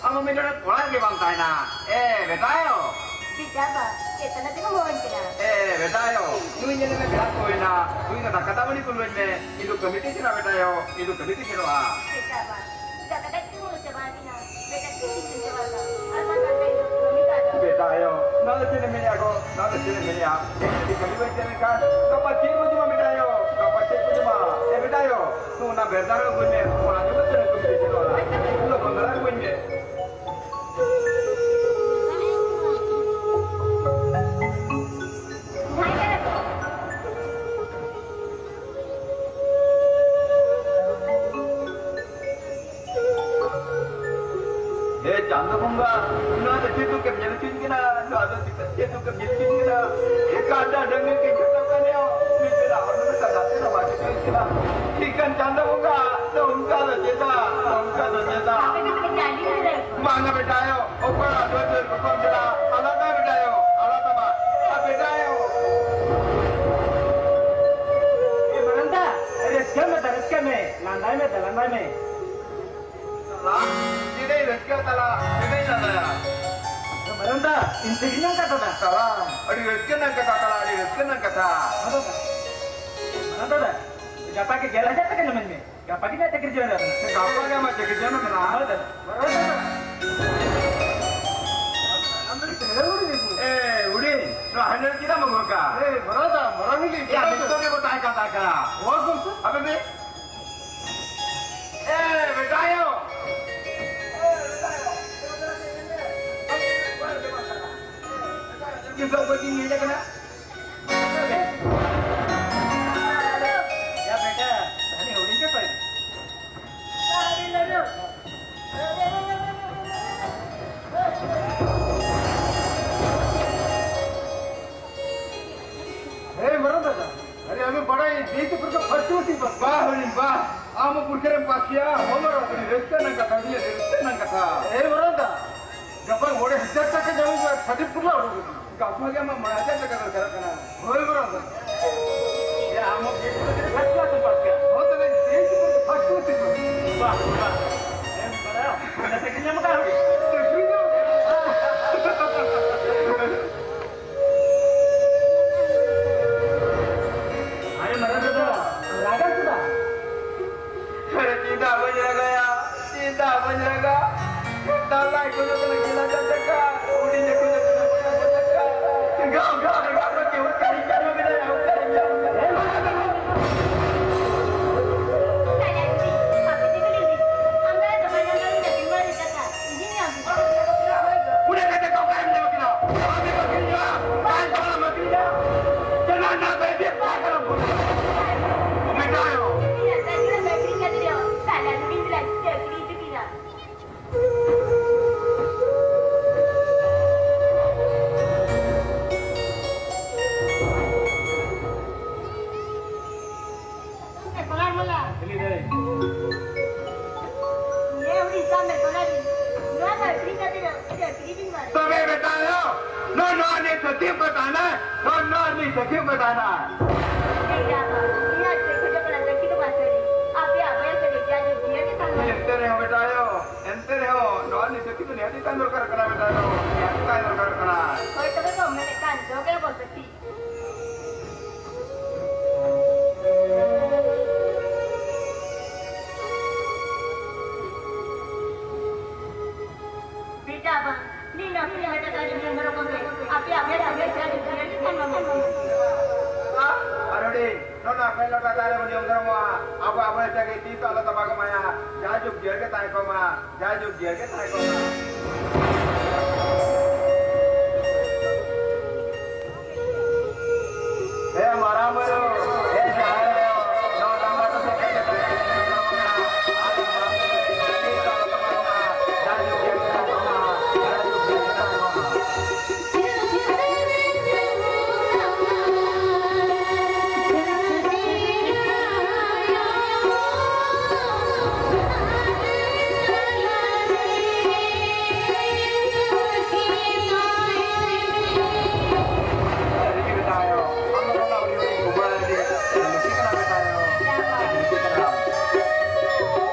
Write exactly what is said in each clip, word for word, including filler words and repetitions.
ᱟᱢ ᱢᱤᱫ ᱦᱚᱲ ᱠᱚᱲᱟ ᱜᱮ ᱵᱟᱢ ᱛᱟᱦᱮᱱᱟ᱾ ᱮ ᱵᱮᱴᱟᱭᱚ᱾ ᱵᱮᱴᱟ ᱵᱟ, ᱪᱮᱛᱟᱱᱟ ᱛᱮᱢ ᱦᱚᱦᱚᱧ ᱠᱟᱱᱟ᱾ ᱮ ᱵᱮᱴᱟᱭᱚ, ᱱᱩᱭ ᱧᱮᱞ ᱢᱮ, ᱵᱮᱲᱟ ᱠᱚ ᱦᱩᱭᱱᱟ᱾ ᱱᱩᱭ ᱫᱚ ᱫᱟᱠᱟ ᱫᱟᱜ ᱢᱟᱹᱰᱤ ᱠᱚ ᱞᱩᱭ ᱢᱮ᱾ ᱤᱧ ᱫᱚ ᱠᱟᱹᱢᱤ ᱛᱮᱧ ᱪᱟᱞᱟᱜᱼᱟ ᱵᱮᱴᱟᱭᱚ, ᱤᱧ ᱫᱚ ᱠᱟᱹᱢᱤ ᱛᱮᱧ ᱪᱟᱞᱟᱜᱼᱟ᱾ ᱵᱮᱴᱟ ᱵᱟ, ᱫᱟᱠᱟ ᱫᱟᱜ ᱠᱚ ᱪᱟᱵᱟ ᱟᱠᱟᱱᱟ᱾ ᱵᱮᱴᱟ ᱛᱤᱥ ᱤᱧ ᱪᱟᱵᱟ ᱟᱠᱟᱱᱟ? ᱟᱨ ᱵᱟᱝ ᱠᱷᱟᱱ ᱫᱚ ᱤᱧ ᱫᱚ ᱠᱟᱹᱢᱤ ᱠᱟᱡᱽ᱾ ᱵᱮᱴᱟᱭᱚ, ᱱᱚᱣᱟ ᱫᱚ ᱪᱮᱫ ᱮᱢ ᱢᱮᱱᱮᱜᱼᱟ ᱜᱚ? ᱱᱚᱣᱟ ᱫᱚ ᱪᱮᱫ ᱮᱢ ᱢᱮᱱᱮᱜᱼᱟ? ᱤᱧ ᱡᱩᱫᱤ ᱠᱟᱹᱢᱤ ᱵᱟᱹᱧ ᱪᱟᱞᱟᱜ ᱠᱷᱟᱱ, ᱜᱟᱯᱟ ᱪᱮᱫ ᱠᱚ ᱡᱚᱢᱟ ᱵᱮᱴᱟᱭᱚ? ᱜᱟᱯᱟ ᱪᱮᱫ ᱠᱚ ᱡᱚᱢᱟ? ᱮ ᱵᱮᱴᱟᱭᱚ, ᱛᱚ ᱚᱱᱟ ᱵᱮᱨᱫᱟ ᱦᱚᱸ ᱟᱹᱜᱩᱭ ᱢᱮ᱾ ᱚᱱᱟ ᱡᱚᱢ ᱠᱟᱛᱮ ᱠᱟᱹᱢᱤ ᱛᱮᱧ ᱪᱟᱞᱟᱜᱼᱟ᱾ ᱤᱧ ᱫᱚ ᱵᱟᱝᱞᱟ ᱟᱹᱜᱩᱭ ᱢᱮ᱾ ᱦᱮ ᱪᱟᱸᱫᱚ ᱵᱚᱸᱜᱟ, ᱱᱚᱣᱟ ᱫᱚ ᱪᱮᱫ ᱫᱩᱠᱮᱢ ᱧᱮᱞ ᱦᱚᱪᱚᱧ ᱠᱟᱱᱟ? ᱱᱚᱣᱟ ᱫᱚ ᱪᱮᱫ ᱫᱩᱠᱮᱢ ᱧᱮᱞ ᱦᱚᱪᱚᱧ ᱠᱟᱱᱟ? ᱮᱠᱟᱞ ᱰᱟᱸᱰᱟ ᱜᱮ ᱠᱮᱪᱚᱜ ᱠᱟᱱ ᱛᱟᱭᱟ᱾ ᱢᱤᱫ ᱵᱮᱲᱟ ᱦᱚᱲ ᱫᱚ ᱠᱟᱫᱟ ᱛᱮ ᱨᱟᱣᱟᱡ ᱦᱚᱪᱚᱭ ᱠᱟᱱᱟ᱾ ᱴᱷᱤᱠᱟᱱ ᱪᱟᱸᱫᱚ ᱵᱚᱸᱜᱟ, ᱱᱚᱝᱠᱟ ᱫᱚ ᱪᱮᱫᱟᱜ? ᱱᱚᱝᱠᱟ ᱫᱚ ᱪᱮᱫᱟᱜ? ᱵᱟᱝᱟ ᱵᱮᱴᱟᱭᱚ, ᱚᱠᱚᱭ ᱟᱫᱚ ᱫᱟᱹᱲ ᱠᱚᱠᱚ ᱪᱟᱞᱟᱜᱼᱟ? ᱟᱞᱟᱫᱟ ᱵᱮᱴᱟᱭᱚ, ᱟᱞᱟᱫᱟ ᱵᱟ᱾ ᱟ ᱵᱮᱴᱟᱭᱚ᱾ ᱮ ᱢᱟᱨᱟᱝ ᱫᱟ, ᱨᱟᱹᱥᱠᱟᱹ ᱢᱮ ᱫᱟ, ᱨᱟᱹᱥᱠᱟᱹ ᱢᱮ᱾ ᱞᱟᱸᱫᱟᱭ ᱢᱮ ᱫᱟ, ᱞᱟᱸᱫᱟᱭ ᱢᱮ᱾ ᱛᱟᱞᱟ, ᱪᱮᱫᱟᱭ ᱨᱟᱹᱥᱠᱟᱹ ᱛᱟᱞᱟ, ᱪᱮᱫᱟᱭ ᱞᱟᱸᱫᱟᱭᱟ? ᱮ ᱢᱟᱨᱟᱝ ᱫᱟ, ᱤᱧ ᱛᱮᱜᱮ ᱱᱚᱝᱠᱟ ᱫᱟᱫᱟ᱾ ᱛᱟᱞᱟ, ᱟᱹᱰᱤ ᱨᱟᱹᱥᱠᱟᱹ ᱨᱮᱱᱟᱜ ᱠᱟᱛᱷᱟ ᱛᱟᱞᱟ, ᱟᱹᱰᱤ ᱨᱟᱹᱥᱠᱟᱹ ᱨᱮᱱᱟᱜ ᱠᱟᱛᱷᱟ᱾ ᱦᱮᱸ ᱫᱟᱫᱟ᱾ ᱢᱟᱨᱟᱝ ᱫᱟᱫᱟ, ᱜᱟᱯᱟ ᱜᱮ ᱜᱮᱞ ᱦᱟᱡᱟᱨ ᱴᱟᱠᱟ ᱧᱟᱢᱟᱹᱧ ᱢᱮ᱾ ᱜᱟᱯᱟ ᱜᱮ ᱤᱧᱟᱹᱜ ᱪᱟᱹᱠᱨᱤ ᱡᱚᱭᱮᱱ ᱨᱮ ᱢᱮᱱᱟᱜᱼᱟ᱾ ᱜᱟᱯᱟ ᱜᱮ ᱟᱢᱟᱜ ᱪᱟᱹᱠᱨᱤ ᱡᱚᱭᱮᱱ ᱨᱮ ᱢᱮᱱᱟᱜᱼᱟ? ᱦᱳᱭ ᱫᱟᱫᱟ᱾ ᱟᱢ ᱫᱚ ᱪᱮᱫ ᱦᱩᱰᱤᱧ ᱜᱮ? ᱮ, ᱦᱩᱰᱤᱧ, ᱱᱚᱣᱟ ᱦᱟᱸᱰᱮ ᱪᱮᱫᱟᱜ ᱮᱢ ᱟᱹᱜᱩ ᱟᱠᱟᱫ? ᱮ, ᱢᱟᱨᱟᱝ ᱫᱟ, ᱢᱟᱨᱟᱝ ᱦᱩᱰᱤᱧ᱾ ᱭᱟ, ᱢᱤᱫ ᱥᱚᱸᱜᱮ ᱵᱚ ᱛᱟᱦᱮᱸ ᱠᱟᱱ, ᱛᱟᱦᱮᱸ ᱠᱟᱱᱟ᱾ ᱦᱳᱭ ᱜᱚᱢᱠᱮ᱾ ᱟᱵᱮᱱ ᱫᱚ? ᱮ, ᱵᱮᱴᱟᱭᱚ᱾ ᱮ, ᱵᱮᱴᱟᱭᱚ᱾ ᱱᱤᱛᱚᱜ ᱠᱚ ᱪᱮᱫ ᱤᱧ ᱦᱮᱡ ᱟᱠᱟᱱᱟ? ᱭᱟ ᱵᱮᱴᱟ, ᱦᱟᱹᱱᱤ ᱦᱩᱰᱤᱧ ᱜᱮ ᱯᱟᱞᱮ᱾ ᱦᱮᱸ, ᱢᱟᱨᱟᱝ ᱫᱟᱫᱟ, ᱟᱨᱮ, ᱟᱢᱮᱢ ᱵᱟᱲᱟᱭᱟ, ᱡᱮ ᱛᱮ ᱯᱩᱨᱟᱹ first class ᱤᱧ pass᱾ ᱵᱟᱦ, ᱦᱩᱰᱤᱧ, ᱵᱟᱦ᱾ ᱟᱢ ᱦᱚᱸ ᱯᱩᱨᱠᱷᱟᱹ ᱨᱮᱢ pass ᱠᱮᱭᱟ᱾ ᱦᱚᱸ, ᱢᱟᱨᱟᱝ, ᱟᱹᱰᱤ ᱨᱟᱹᱥᱠᱟᱹ ᱨᱮᱱᱟᱜ ᱠᱟᱛᱷᱟ, ᱟᱹᱰᱤ ᱨᱟᱹᱥᱠᱟᱹ ᱨᱮᱱᱟᱜ ᱠᱟᱛᱷᱟ᱾ ᱦᱮᱸ, ᱢᱟᱨᱟᱝ ᱫᱟ, ᱜᱟᱯᱟ ᱢᱚᱬᱮ ᱦᱟᱡᱟᱨ ᱴᱟᱠᱟ ᱧᱟᱢᱚᱜᱼᱟ, certificate ᱞᱮ ᱚᱰᱚᱠ ᱠᱟᱫᱟ᱾ ᱜᱟᱯᱟ ᱜᱮ ᱟᱢᱟᱜ ᱢᱚᱬᱮ ᱦᱟᱡᱟᱨ ᱴᱟᱠᱟ ᱫᱚᱨᱠᱟᱨᱚᱜ ᱠᱟᱱᱟ᱾ ᱦᱳᱭ, ᱢᱟᱨᱟᱝ ᱫᱟ᱾ ᱭᱟ, ᱟᱢ ᱦᱚᱸ ᱡᱮ ᱛᱮ ᱯᱩᱨᱟᱹ first class ᱮᱢ pass ᱠᱮᱭᱟ᱾ ᱦᱚᱸ, ᱛᱟᱦᱞᱮ ᱡᱮ ᱛᱮ ᱯᱩᱨᱟᱹ first class ᱤᱧ pass᱾ ᱵᱟᱦ, ᱵᱟᱦ᱾ ᱮᱢ ᱵᱟᱲᱟᱭᱟ, ᱡᱟᱛᱮ ᱠᱤᱱ ᱧᱟᱢ ᱟᱠᱟᱫ᱾ ᱛᱚᱵᱮ ᱵᱮᱴᱟ ᱫᱚ, ᱱᱚᱜᱼᱚ ᱱᱚᱣᱟ ᱨᱤᱱᱤᱡ ᱥᱟᱹᱛᱷᱤ ᱚᱠᱚᱭ ᱛᱟᱦᱮᱱᱟ? ᱱᱚᱜᱼᱚ ᱱᱚᱣᱟ ᱨᱤᱱᱤᱡ ᱥᱟᱹᱛᱷᱤ ᱚᱠᱚᱭ ᱛᱟᱦᱮᱱᱟ? ᱮᱱᱛᱮ ᱨᱮᱦᱚᱸ ᱵᱮᱴᱟ ᱟᱭᱳ, ᱮᱱᱛᱮ ᱨᱮᱦᱚᱸ ᱱᱚᱣᱟ ᱨᱤᱱᱤᱡ ᱥᱟᱹᱛᱷᱤ ᱫᱚ ᱱᱤᱦᱟᱹᱛ ᱜᱮ ᱛᱟᱦᱮᱸ ᱫᱚᱨᱠᱟᱨ ᱠᱟᱱᱟ ᱵᱮᱴᱟ ᱟᱭᱳ, ᱱᱤᱦᱟᱹᱛ ᱜᱮ ᱛᱟᱦᱮᱸ ᱫᱚᱨᱠᱟᱨ ᱠᱟᱱᱟ᱾ ᱦᱳᱭ ᱛᱚᱵᱮ ᱠᱚ ᱢᱮᱱᱮᱫ ᱠᱟᱱ ᱡᱚᱜᱮ ᱵᱚᱥᱚᱛᱤ᱾ ᱵᱮᱴᱟ ᱵᱟᱝ, ᱱᱤᱱᱟᱹᱜ ᱯᱮ ᱢᱮᱛᱟ ᱠᱟᱫᱤᱧ ᱢᱮᱨᱚᱢ ᱠᱚᱜᱮ, ᱟᱯᱮᱭᱟᱜ ᱢᱮᱫ ᱨᱮ ᱢᱮᱫ ᱨᱮ ᱡᱤᱭᱟᱹᱞᱤ ᱠᱷᱟᱱ ᱵᱟᱝ᱾ ᱟᱨ ᱦᱩᱰᱤᱧ, ᱱᱚᱣᱟ ᱯᱮ ᱞᱚᱴᱟ ᱫᱟᱜ ᱨᱮᱵᱚᱱ ᱡᱚᱢ ᱫᱷᱚᱨᱚᱢᱚᱜᱼᱟ, ᱟᱵᱚ ᱟᱵᱚ ᱮᱴᱟᱜ ᱜᱮ ᱛᱤᱥ ᱦᱚᱸ ᱟᱞᱚ ᱛᱟᱵᱟᱜᱚᱜ ᱢᱟᱭᱟ, ᱡᱟᱭᱡᱩᱜᱽ ᱡᱤᱭᱟᱹᱲ ᱜᱮ ᱛᱟᱦᱮᱸ ᱠᱚᱜ ᱢᱟ᱾ ᱡᱟᱭᱡᱩᱜᱽ ᱡᱤᱭᱟᱹᱲ ᱜᱮ ᱛᱟᱦᱮᱸ ᱠᱚᱜ ᱢᱟ᱾ ᱦᱮ ᱢᱟᱨᱟᱝ ᱵᱩᱨᱩ, ᱦᱮ ᱡᱟᱦᱮᱨ ᱟᱭᱳ, ᱱᱚᱣᱟ ᱰᱟᱸᱰᱟ ᱠᱚ ᱥᱮᱫ ᱠᱟᱛᱮ ᱠᱟᱛᱮ ᱟᱨ ᱡᱟᱭᱡᱩᱜᱽ ᱡᱤᱭᱟᱹᱲ ᱜᱮ ᱛᱟᱦᱮᱸ ᱠᱚᱜ ᱢᱟ᱾ ᱡᱟᱭᱡᱩᱜᱽ ᱡᱤᱭᱟᱹᱲ ᱜᱮ ᱛᱟᱦᱮᱸ ᱠᱚᱜ ᱢᱟ᱾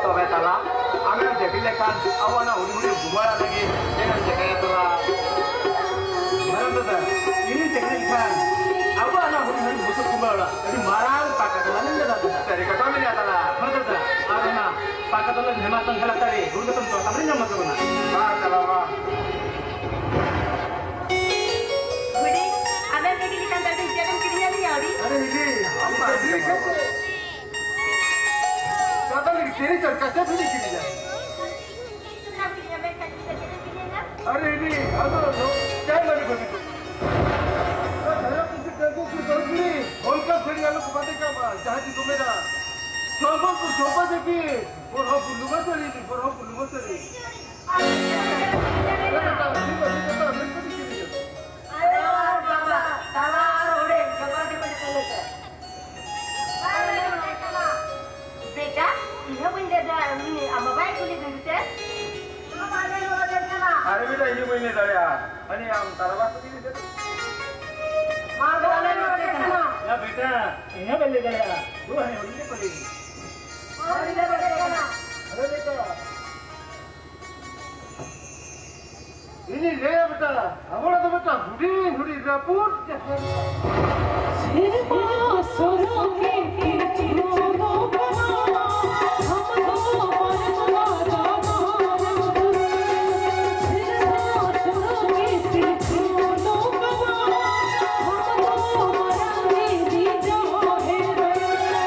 ᱛᱚᱵᱮ ᱛᱟᱞᱟ, ᱟᱢᱮᱢ ᱪᱟᱹᱠᱨᱤ ᱞᱮᱠᱷᱟᱱ ᱟᱵᱚ ᱚᱱᱟ ᱦᱩᱰᱤᱧ ᱦᱩᱰᱤᱧ ᱜᱩᱢᱟᱹᱲᱟ ᱞᱟᱹᱜᱤᱫ ᱪᱮᱫ ᱮᱢ ᱪᱮᱠᱟᱭᱟ ᱛᱚᱨᱟ? ᱢᱟᱨᱟᱝ ᱫᱟᱫᱟ, ᱤᱧᱤᱧ ᱪᱟᱹᱠᱨᱤ ᱞᱮᱠᱷᱟᱱ ᱟᱵᱚ ᱚᱱᱟ ᱦᱩᱰᱤᱧ ᱦᱩᱰᱤᱧ ᱵᱩᱥᱩᱵ ᱜᱩᱢᱟᱹᱲᱟ ᱚᱲᱟᱜ ᱟᱹᱰᱤ ᱢᱟᱨᱟᱝ ᱯᱟᱠᱟ ᱛᱟᱞᱟ ᱞᱤᱧ ᱵᱮᱱᱟᱣ ᱠᱮᱫᱟ᱾ ᱥᱟᱹᱨᱤ ᱠᱟᱛᱷᱟ ᱢᱮᱱᱟᱜᱼᱟ ᱛᱟᱞᱟ᱾ ᱦᱮᱸ ᱫᱟᱫᱟ, ᱟᱨ ᱚᱱᱟ ᱯᱟᱠᱟ ᱛᱟᱞᱟ ᱦᱮᱢᱟᱛᱚᱱ ᱡᱷᱟᱞᱟᱠ ᱛᱟᱲᱤ ᱦᱩᱲᱩ ᱠᱟᱛᱮᱢ ᱛᱚ ᱛᱟᱢᱨᱤᱧ ᱡᱚᱢ ᱦᱚᱪᱚ ᱵᱚᱱᱟ᱾ ᱵᱟᱝ ᱛᱟᱞᱟ ᱵᱟᱝ᱾ ᱮᱭ ᱪᱚᱨᱪᱟ ᱪᱮᱫ ᱵᱤᱱ ᱠᱤᱨᱤᱧᱟ? ᱟᱨᱮ ᱤᱫᱤ, ᱟᱫᱚ ᱪᱮᱫ ᱞᱟᱹᱜᱤᱫ ᱵᱟᱹᱵᱤ ᱠᱚ? ᱫᱷᱟᱨᱟ ᱯᱩᱥᱤ ᱴᱟᱺᱜᱩ ᱠᱚ ᱫᱚᱨ ᱠᱩᱲᱤ, ᱚᱱᱠᱟ ᱥᱟᱹᱲᱤ ᱟᱞᱚ ᱠᱚ ᱵᱟᱸᱫᱮ ᱠᱟᱜ ᱢᱟ, ᱡᱟᱦᱟᱸ ᱛᱤᱥ ᱠᱚ ᱢᱮᱱᱟ, "ᱥᱚᱢᱵᱚᱞᱯᱩᱨ ᱪᱚᱢᱯᱟ ᱡᱟᱹᱯᱤᱫ, ᱵᱚᱨᱦᱚᱯᱩᱨ ᱞᱩᱢᱟ ᱥᱟᱹᱲᱤ, ᱵᱚᱨᱦᱚᱯᱩᱨ ᱞᱩᱢᱟ ᱥᱟᱹᱲᱤ᱾" ᱟᱭᱳ ᱟᱨ ᱵᱟᱵᱟ, ᱛᱟᱞᱟ ᱟᱨ ᱦᱩᱰᱤᱧ, ᱡᱚᱛᱚ ᱜᱮᱠᱚ ᱡᱚᱛᱚᱱ ᱞᱮᱫ ᱠᱚᱣᱟ᱾ ᱵᱮᱴᱟ, ᱤᱧ ᱦᱚᱸ ᱵᱟᱹᱧ ᱞᱟᱹᱭ ᱫᱟᱲᱮᱭᱟᱜᱼᱟ, ᱩᱱᱤ ᱟᱢ ᱵᱟᱵᱟᱭ ᱠᱩᱞᱤ ᱫᱟᱲᱮ ᱛᱮ᱾ ᱟᱨᱮ ᱵᱮᱴᱟ, ᱤᱧ ᱦᱚᱸ ᱵᱟᱹᱧ ᱞᱟᱹᱭ ᱫᱟᱲᱮᱭᱟᱜᱼᱟ, ᱟᱹᱱᱤᱡ ᱟᱢ ᱛᱟᱨᱟ ᱵᱟᱥ ᱠᱩᱞᱤ ᱫᱟᱲᱮ᱾ ᱭᱟ ᱵᱮᱴᱟ, ᱤᱧ ᱦᱚᱸ ᱵᱟᱹᱧ ᱞᱟᱹᱭ ᱫᱟᱲᱮᱭᱟᱜᱼᱟ, ᱫᱩ ᱦᱟᱱᱮ ᱦᱩᱰᱤᱧ ᱜᱮ ᱠᱩᱞᱤ᱾ ᱟᱨᱮ ᱵᱮᱴᱟ, ᱤᱧᱤᱧ ᱞᱟᱹᱭᱟ ᱵᱮᱴᱟ, ᱟᱵᱚ ᱚᱲᱟᱜ ᱫᱚ ᱢᱤᱫᱴᱟᱝ ᱦᱩᱰᱤᱧ ᱦᱩᱰᱤᱧ ᱨᱟᱹᱯᱩᱫ ᱡᱟᱦᱮᱨ᱾ ᱥᱮᱨᱢᱟ ᱥᱚᱨᱚᱜ ᱜᱮ ᱯᱤᱪᱷᱩ ᱫᱚ ᱠᱟᱱᱟ, ᱟᱢ ᱫᱚ ᱵᱟᱨᱮᱛ ᱨᱟᱡᱟ ᱢᱟᱨᱟᱝ ᱵᱩᱨᱩ᱾ ᱥᱮᱨᱢᱟ ᱥᱚᱨᱚᱜ ᱜᱮ ᱯᱤᱪᱷᱩ ᱫᱚ ᱠᱟᱱᱟ, ᱟᱢ ᱫᱚ ᱢᱟᱨᱟᱝ ᱫᱮᱵᱤ ᱡᱟᱦᱮᱨ᱾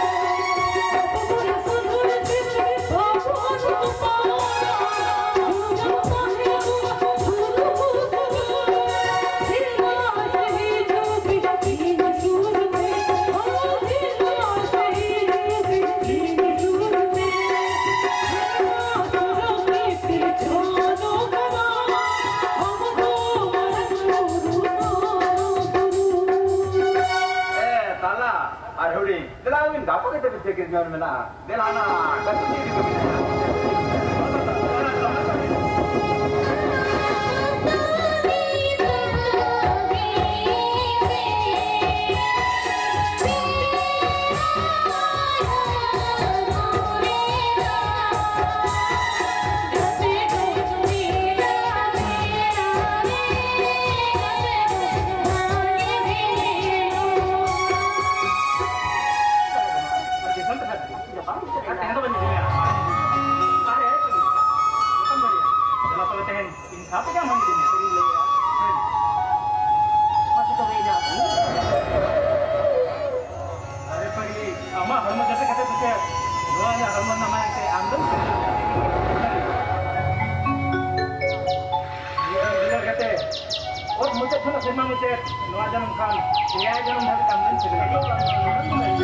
ᱮ, ᱛᱟᱞᱟ ᱟᱨ ᱦᱩᱰᱤᱧ, ᱫᱮᱞᱟ ᱟᱹᱵᱤᱱ ᱫᱟᱯᱚ ᱠᱟᱛᱮ ᱵᱤᱱ ᱪᱮᱫ ᱢᱮᱱᱟᱜᱼᱟ? ᱫᱮᱞᱟ ᱱᱟ, ᱠᱟᱹᱴᱤᱡ ᱪᱮᱫ ᱵᱤᱱ ᱢᱮᱱᱟᱜᱼᱟ? ᱢᱩᱪᱟᱹᱫ, ᱱᱚᱣᱟ ᱡᱟᱱᱟᱢ ᱠᱷᱟᱱ ᱮᱭᱟᱭ ᱡᱟᱱᱟᱢ ᱫᱷᱟᱹᱵᱤᱡ ᱟᱢ ᱫᱚᱧ ᱥᱮᱵᱮᱭᱟ᱾